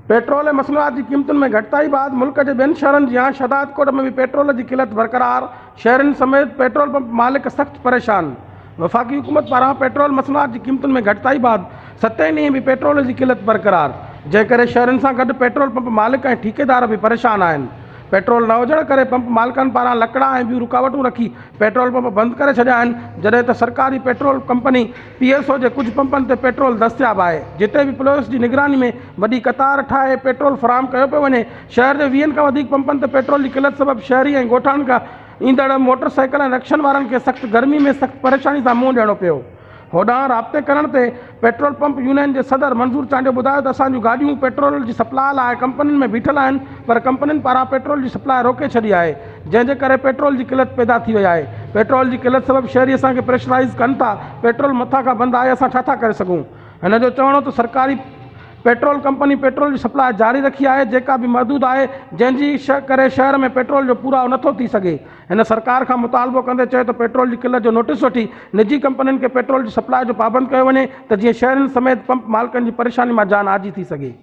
Petrol ۽ مصنوعات جي قيمتن ۾ گهٽتائي بعد ملڪ جي ٻين شهرن جيان شهدادڪوٽ ۾ به پيٽرول جي قلت برقرار، شهرين سميت پيٽرول پمپ مالڪ سخت پريشان. وفاقي حڪومت پاران پيٽرول مصنوعات جي قيمتن ۾ گهٽتائي بعد ستين ڏينهن به پيٽرول جي قلت برقرار، جنهن ڪري شهرين سان گڏ پيٽرول پمپ مالڪ ۽ ٺيڪيدار به پريشان آهن. پيٽرول نه هجڻ ڪري پمپ مالڪن پاران لڪڙا ۽ ٻيون رڪاوٽون رکي پيٽرول پمپ بند ڪري ڇڏيا آهن، جڏهن ته سرڪاري petrol company P S O جي ڪجهه پمپن تي پيٽرول دستياب آهي، جتي به پوليس جي نگراني ۾ وڏي قطار ٺاهي پيٽرول فراهم ڪيو پيو وڃي، شهر جي ويهن کان وڌيڪ پمپن تي پيٽرول جي قلت سبب شهري ۽ ڳوٺاڻن کان ايندڙ موٽر سائيڪل ۽ رڪشن وارن کي سخت گرمي ۾ سخت پريشاني سان منهن ڏيڻو پيو. هوڏانهن رابطي ڪرڻ تي پيٽرول پمپ يونين جي صدر منظور چانڊيو ٻڌايو ته اسان جون گاڏيون پيٽرول جي سپلاء لاء ڪمپنين ۾ بيٺل آهن پر ڪمپنين پاران پيٽرول جي سپلاء روڪي ڇڏي آهي جنهن جي ڪري پيٽرول جي قلت پيدا ٿي وئي آهي پيٽرول جي قلت سبب شهري اسان کي پريشرائيز ڪن ٿا پيٽرول مٿان کان بند آهي اسان ڇا ٿا ڪري سگهون هن جو چوڻ هو ته سرڪاري پيٽرول ڪمپني پيٽرول جي سپلاء جاري رکي آهي جيڪا به محدود آهي جنهن جي ڪري شهر ۾ پيٽرول جو پورائو نٿو ٿي سگهي هن سرڪار کان مطالبو ڪندي چيو ته پيٽرول جي قلت جو نوٽيس وٺي نجي ڪمپنين کي پيٽرول جي سپلاء جو پابند ڪيو وڃي ته جيئن شهرين سميت پمپ مالڪن جي پريشاني مان جان آجي ٿي سگهي.